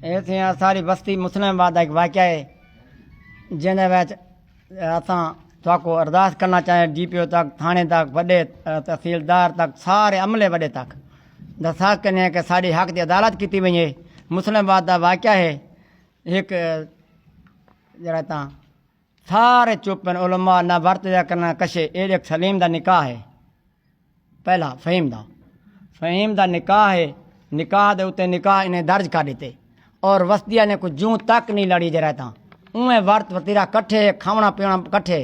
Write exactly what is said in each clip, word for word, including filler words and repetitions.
اے سئیں، ساری بستی مسلم آباد دا ہک واقعہ ہے، جیندے وچ اساں تہاکوں ارداس کرݨا چاہیں، ڈی پی او تک، تھاݨے تک، وݙے تحصیلدار تک، سارے عملے وݙے تک درخواست کرݨے ہیں کہ ساݙے حق دی عدالت کیتی ونڄے۔ مسلم آباد دا واقعہ ہے، ہک جیڑھا تاں سارے چپ ہن، علماء نہ ورت یا کرنا کشے۔ اے ݙیکھ سلیم دا نکاح ہے، پہلا فہیم دا، فہیم دا نکاح ہے، نکاح دے اتے نکاح انہیں درج کر ݙتے، اور وسدیا نے کو جوں تک نہیں لڑی جے رہتا۔ اونویں ورت وتیرا کٹھے، کھاوݨا پیوݨا کٹھے۔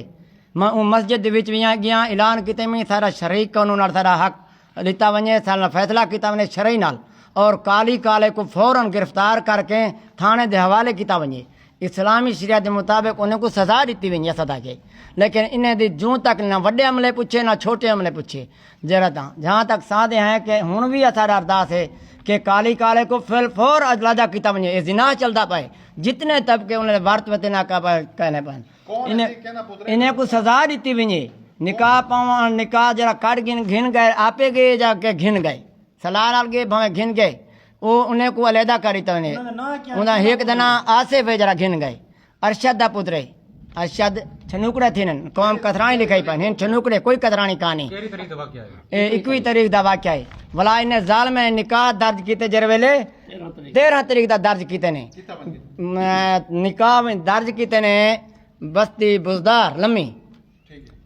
میں اوں مسجد دے وچ ویاں ڳیاں، اعلان کیتے میں سارا شریک قانون نال سارا حق ݙتا ونڄے، سارے نال فیصلہ کیتا ونڄے شرعی نال، اور کالی کالے کو فوراً گرفتار کر کے تھاݨے دے حوالے کیتا ونڄے۔ اسلامی شریعت دے مطابق انہیں کو سزا ݙتی ونڄے اساں تاکہ، لیکن انہیں دی جوں تک نہ وݙے عملے پچھے نہ چھوٹے عملے پچھے۔ جیڑھا تاں جہاں تک ساندے ہیں کہ ہݨ وی اساݙا ارداس ہے کہ کالی کالے کو فی الفور علیحدہ کیتا ونڄے۔ اے زنا چلدا پئے، جتنے طبقے انہیں ورت وتے نہ کہنے پئے۔ انہیں، انہیں کوں سزا ݙتی ونڄے۔ نکاح پاوݨ، نکاح جیڑھا کڈھ گھن، گھن ڳئے، آپے ڳئے یا کہ گھن ڳئے، صلاح نال ڳئے، بھاویں گھن ڳئے، او انہیں کوں علیحدہ کر ݙتا ونڄے۔ انہاں دا ہک دا ناں آصف ہے جیڑھا گھن ڳئے، ارشد دا پتر ہے۔ ارشد چھنوکڑے تھیندن، قوم کتھراݨی لکھائی پئن، ہن چھنوکڑے کوئی کتھراݨی کائنی۔ اے اکوی تاریخ دا واقعہ ہے۔ ولا انہیں ظالمیں نکاح درج کیتے جیڑھے ویلے، تیرہ تاریخ دا درج کیتے نے۔ نکاح میں درج کیتے نے، بستی بزدار لمی۔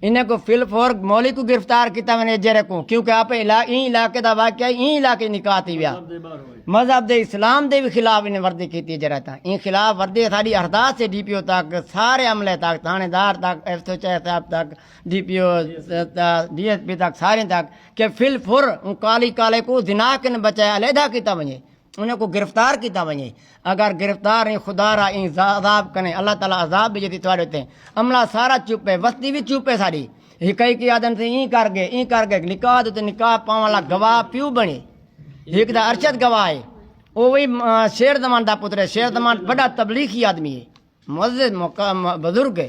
انہیں کو فی الفور مولی کو گرفتار کیتا ونڄے جیڑھے کو، کیونکہ آپ علا-، این علاقے دا واقعہ، این علاقے نکاح تھی ویا۔ مذہب دے، اسلام دے بھی خلاف انہیں وردی کیتی جیڑھا تاں۔ این خلاف وردی ساݙی ارداس سے ڈی پی او تک، سارے عملے تک، تھاݨے دار تک، ایف ایس او صاحب تک، ڈی پی او، ڈی ایس پی تک، سارے تک کہ فی الفور اوں کالی کالے کو زنا کن بچائے علیحدہ کیتا ونڄے۔ انہیں کو گرفتار کیتا ونڄے۔ اگر گرفتار ہیں، خدا را این عذاب کنے، اللہ تعالیٰ عذاب بھی جتی تواڈے تے۔ عملہ سارا چپ ہے، وستی بھی چپ ہے ساری۔ ہکائی کی آدن سے این کر گئے، این کر گئے، نکاح دے تے نکاح پاوݨ والا گواہ پیو بنے۔ ہک دا ارشد گواہ ہے، او وی، آ، شیر زمان دا پتر ہے۔ شیر زمان بڑا تبلیغی آدمی ہے، معزز مقام بزرگ ہے۔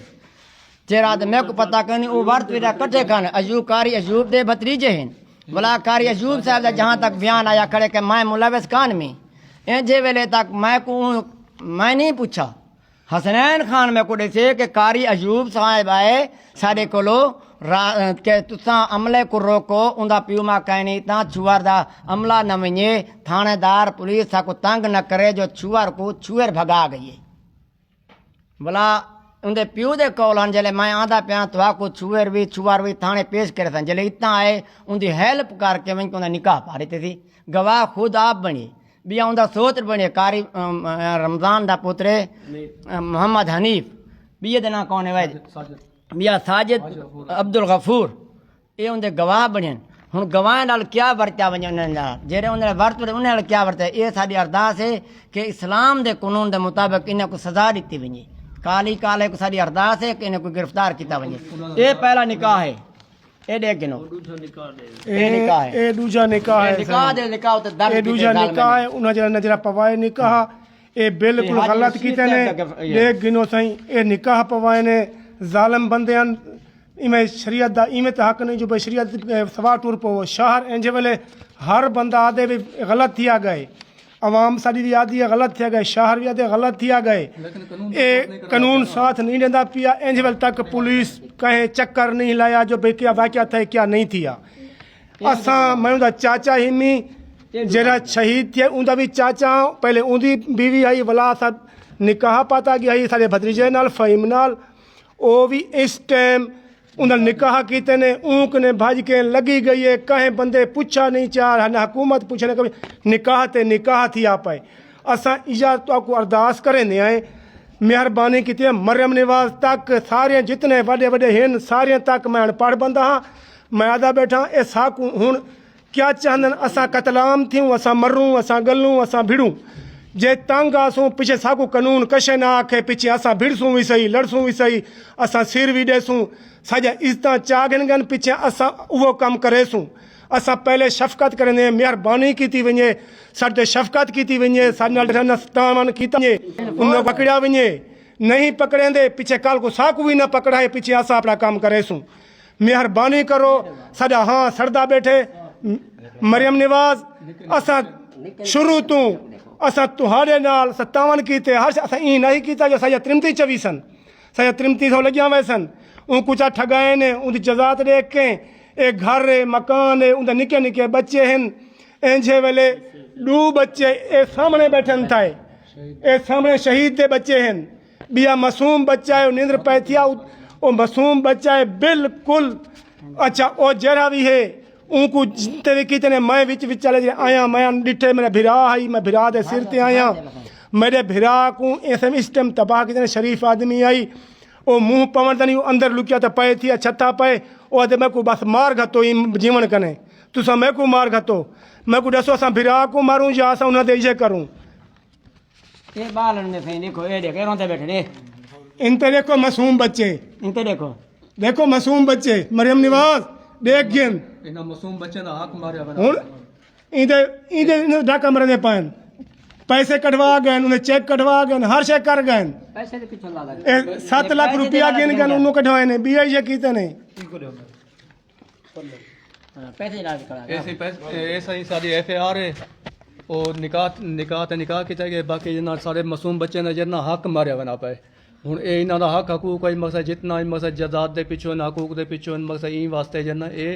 چہرہ تے میکوں پتہ کائنی، او ورت ویرا کٹھے کھن۔ ایوب، قاری ایوب دے بھتریجے ہن۔ ولا قاری ایوب صاحب دا جہاں تک بیان آیا کھڑے کہ میں ملوث کان میں، اینجھے ویلے تک میں کو، میں نہیں پچھا۔ حسنین خان میکوں ݙسے کہ قاری ایوب صاحب آئے ساݙے کولو را-، کہ تساں عملے کو روکو، اوندا پیو ماں کائنی، تاں چھوہر دا عملہ نہ ونڄے، تھاݨے دار پولیس ساکوں تنگ نہ کرے جو چھوہر کو چھوہر بھڳا ڳئی ہے۔ ولا اوندے پیو دے قول ہن، جلے میں آندا پیاں تہاکوں چھوہر وی، چھوہر وی تھاݨے پیش کریساں۔ جلے اتھاں آئے، اوندی ہیلپ کر کے ونڄ کے اوندا نکاح پڑھ ݙتے سی۔ گواہ خود آپ بݨے، ٻیا اوندا سوتر بݨے، قاری، ام، رمضان دا پتر ہے، ام، محمد حنیف۔ ٻئے دا ناں کون ہے وید؟ ٻیا ساجد عبدالغفور۔ اے اوندے گواہ بݨن۔ ہݨ گواہیں نال کیا ورتیا ونڄے انہاں نال؟ جیڑھے انہاں نال ورت ورتے، انہاں نال کیا ورتے؟ اے ساݙی ارداس ہے کہ اسلام دے قانون دے مطابق انہاں کوں سزا ݙتی ونڄے۔ کالی کالے کوں ساݙی ارداس ہے کہ انہاں کوں گرفتار کیتا ونڄے۔ اے پہلا نکاح ہے۔ اے ݙیکھ گھنو۔ اے نکاح ہے۔ اے ݙوجھا نکاح اے ہے نکاح سائیں۔ دے نکاح تے درج اے کیتے ݙوجھا ظالمیں نکاح نے۔ ہے، انہاں جیڑھا نہ جیڑھا پوائے نکاح، اے بالکل حاجی غلط رشید کیتے صاحب نے۔ دا گف-، اے۔ ݙیکھ گھنو سائیں، اے نکاح پوائے نے، ظالم بندے ہن۔ ایویں شریعت دا ایویں تے حق نہیں جو بھئی شریعت، اے، سوا ٹر پو۔ شہر اینجھے ویلے ہر بندہ آدھے بھی غلط تھیا ڳئے، عوام ساݙی بھی آدھی ہے غلط تھیا ڳئے، شہر بھی آدھے غلط تھیا ڳئے۔ لیکن قانون اے سپورٹ نہیں کرنا قانون چاہتا۔ ساتھ نہیں ݙیندا پیا۔ اینجھے ویلے تک پولیس کہیں چکر نہیں لایا جو بھئی کیا واقعہ تھئے، کیا نہیں تھیا۔ اساں، میں اوندا چاچا ہیمی، جیڑھا شہید تھیا، اوندا بھی چاچا ہاں۔ پہلے اوندی بیوی آئی، ولا اساں نکاح پاتا ڳیا ہئی ساݙے بھتریجے نال، فہیم نال۔ او وی اس ٹائم انہاں نکاح کیتے نے، اوں کنے بھڄ کے لڳی ڳئی ہے، کہیں بندے پچھا نہیں چار، نہ حکومت پچھا، نہ کوئی۔ نکاح تے نکاح تھیا پئے۔ اساں ایہا تہاکوں ارداس کریندے ہیں، مہربانی کیتی ہے، مریم نواز تک، سارے جتنے وݙے وݙے ہن، سارے تک میں اݨ پڑھ بندہ ہاں، میں آہدا ٻیٹھاں، اے ساکوں ہݨ کیا چاہندن؟ اساں قتل عام تھیوں، اساں مروں، اساں ڳلوں، اساں بھڑوں۔ جے تنگ آسوں، پچھے ساکوں قانون کشے نہ آکھے، پچھے اساں بھڑسوں وی سہی، لڑسوں وی سہی، اساں سر وی ݙیسوں، ساݙیاں عزتاں چا گھن ڳن، پچھے اساں اوہو کم کریسوں۔ اساں پہلے شفقت کریندے ہیں، مہربانی کیتی ونڄے، ساݙے تے شفقت کیتی ونڄے، ساݙے نال ݙٹھا نہ ستاوݨ کیتا ونڄے، انہاں پکڑیا ونڄے، نہیں پکڑیندے، پچھے کل کو ساکوں وی نہ پکڑائے، پچھے اساں اپݨا کم کریسوں۔ مہربانی کرو، ساݙا ہاں سڑدا ٻیٹھے۔ مریم نواز، اساں شروع توں اساں تہاݙے نال ستاون کیتے، ہر شے اساں ایں نہیں کیتا جو ساݙیاں ترمتی چویسن، ساݙیاں ترمتی تھو لڳیاں ویسن۔ اوں کچا ٹھڳائے نے، اوندی جزات ݙیکھ کے، اے گھر اے، مکان اے، اوندا نکے نکے ٻچے ہن۔ اینجھے ویلے ݙو ٻچے اے سامݨے ٻیٹھن تھائے، اے سامݨے شہید دے ٻچے ہن۔ ٻیا معصوم ٻچہ ہے، او نندر پئے تھیا، او، او معصوم ٻچہ ہے بالکل۔ اچھا، او جیڑھا وی ہے، اونکوں جتے وی کیتے نے، میں وچ وچالے جیڑھے آیاں، میں ݙٹھے، میݙا بھرا ہئی، میں بھرا دے سر تے آیاں۔ میݙے بھرا کوں ایس ایم اس ٹائم تباہ کیتے نے، شریف آدمی ہئی، او منہ پوݨ دا نہیں، او اندر لکیا تے پئے تھیا، چھتا پئے، او آہدے میکوں بس مار گھتو، ایں جیوݨ کنے تساں میکوں مار گھتو، میکوں ݙسو اساں بھرا کوں ماروں یا اساں انہاں دے ایجھے کروں؟ اے ٻال ہن نے سئیں، ݙیکھو، اے ݙیکھ، اے روندے ٻیٹھے نے۔ ان تے ݙیکھو معصوم ٻچے۔ ان تے ݙیکھو۔ ݙیکھو معصوم ٻچے، مریم نواز، ݙیکھ گھن۔ انہاں معصوم ٻچیاں دا حق ماریا وینا۔ ہݨ ایندے، ایندے، ایندے ݙاکا مریندے پئن۔ پیسے کڈھوا ڳئن، انہیں چیک کڈھوا ڳئن، ہر شے کر ڳئن۔ پیسے دے پچھوں لا لڳ۔ اے ست لکھ روپیہ گھن ڳئن، انہوں کڈھوائے نے، ٻیا ایجھے کیتے نے۔ ہاں، پیسے لا کے کھڑا ہے۔ ایسے پیسے، ایسا ہی ساری ایف آئی آر ہے۔ او نکاح، نکاح تے نکاح کیتا ڳئے، باقی جنہاں سارے معصوم بچے نے جنہاں حق ماریا وینا پئے۔ ہݨ اے انہاں دا حق حقوق ہے، مقصد جتنا ہی مقصد جائیداد دے پچھوں ہن، حقوق دے پچھوں ہن، مقصد ایں واسطے جنہاں اے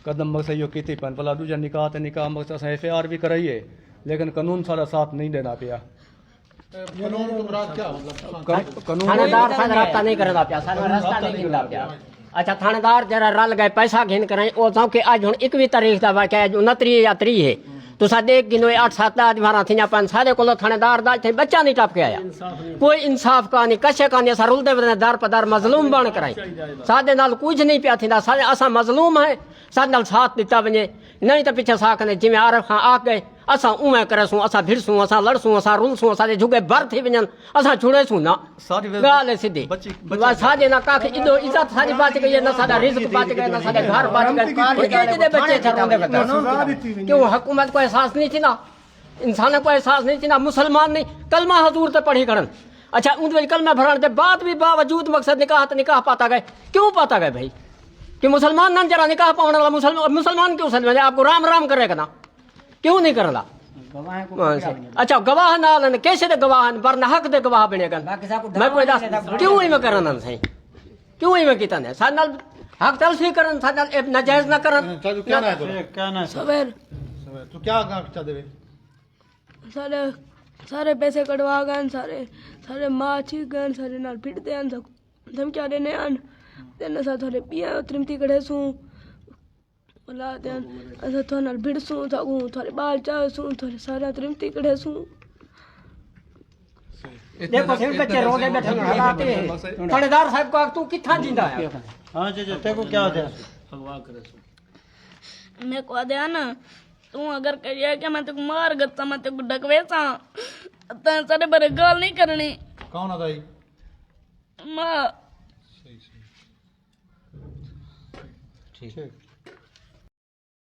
قدم مقصد ایہو کیتے پئن۔ بھلا ݙوجھا نکاح تے نکاح مقصد اساں ایف آئی آر وی کرائی ہے، لیکن قانون ساݙا ساتھ نہیں ݙیندا پیا۔ قانون تو مراد کیا؟ مطلب، قانون تھاݨے دار ساݙا رابطہ نہیں کریندا پیا، ساݙا رابطہ نہیں ݙیندا پیا۔ اچھا، تھاݨے دار جیڑھا رل ڳئے پیسہ گھن کریں، او تاں کہ اڄ ہݨ اکویہہ تاریخ دا واقعہ ہے، جو انتریہہ یا تریہہ ہے۔ تساں ݙیکھ گھنو، اے اٹھ ست آدماراں تھیاں پن، سارے کولوں تھاݨے دار دا اتھے ٻچہ نہیں ٹپ کے آیا۔ کوئی انصاف کائنی، کشے کائنی، اساں رلدے ودے دار پہ دار مظلوم بݨ کرائیں۔ ساݙے نال کجھ نہیں پیا تھیندا، ساݙے، اساں مظلوم ہیں، ساݙے نال ساتھ ݙتا ونڄے۔ نہیں تاں پچھے ساکھنے جیویں عارف خان آکھ ڳئے، اساں اونویں کریسوں، اساں بھڑسوں، اساں لڑسوں، اساں رلسوں، اساں دے جھڳے بر تھی ونڄن، اساں چھڑیسوں نہ۔ ساری ویل ڳالھ ہے سدھی۔ بچی، بچی بس ساݙے نہ ککھ ادو عزت ساݙی بچ ڳئی ہے، نہ ساݙا رزق بچ ڳئے، نہ ساݙے گھر بچ ڳئے۔ اے جیندے بچے تھے روندے ودن۔ کیوں حکومت کوں احساس نہیں تھیندا؟ انساناں کوں احساس نہیں تھیندا؟ مسلمان نہیں، کلمہ حضور تے پڑھی کھڑن۔ اچھا، اوندے وچ کلمہ پڑھݨ دے بعد وی باوجود مقصد نکاح تے نکاح پاتا ڳئے۔ کیوں پاتا ڳئے بھائی؟ کہ مسلمان نہ جڑا نکاح پاوݨ والا مسلمان، مسلمان کیوں سݙویندے؟ آپ کو رام رام کرے کنا۔ کیوں نہیں کرندا؟ گواہیں کوں ہاں، پکڑا صحیح۔ ونڄے۔ اچھا، گواہ نال ہن، کیسے دے گواہ ہن، ورنہ حق دے گواہ بݨے ڳن۔ باقی ساکوں میں کوئی دعویٰ دس، نہیں ہے، کیوں ایویں کرن ہن سائیں؟ کیوں ایویں کیتا نے؟ ساݙے نال حق تلفی کرن، ساݙے نال اے ناجائز نہ کرن۔ چاچو، کیا نام ہے تیرا؟ کیا نام ہے؟ سویر۔ سویر، تو کیا کہنا چاہتے ہو؟ سارے، سارے پیسے کڈھوا ڳئن، سارے، سارے ماء چھک ڳئن، سارے نال پھڑدے ہن، ساکوں دھمکیاں ݙیندے ہن۔ تے اساں تھوڑے پیاں ترمتی کڈھیسوں۔ اللہ دین، اساں تھوڑے نال بھڑسوں، تھاکوں تھوڑے ٻال چاہسوں، تھوڑے سارا ترمتی کڈھیسوں۔ ݙیکھو سئیں، بچے روندے ٻیٹھے ہن، حالات اے ہے۔ تھاݨیدار صاحب کوں آکھ، توں کتھاں جیندا ہے؟ ہاں جی، جی، تیکوں کیا آہدے؟ میکوں آہدے ہن، توں اگر کہیے کہ میں تیکوں مار گھتاں، میں تیکوں ڈھکویساں، تاں ساݙے بارے ڳالھ نہیں کرݨی۔ کون آہدا ہئی؟ ماء۔ صحیح، صحیح۔ ٹھیک۔ ٹھیک۔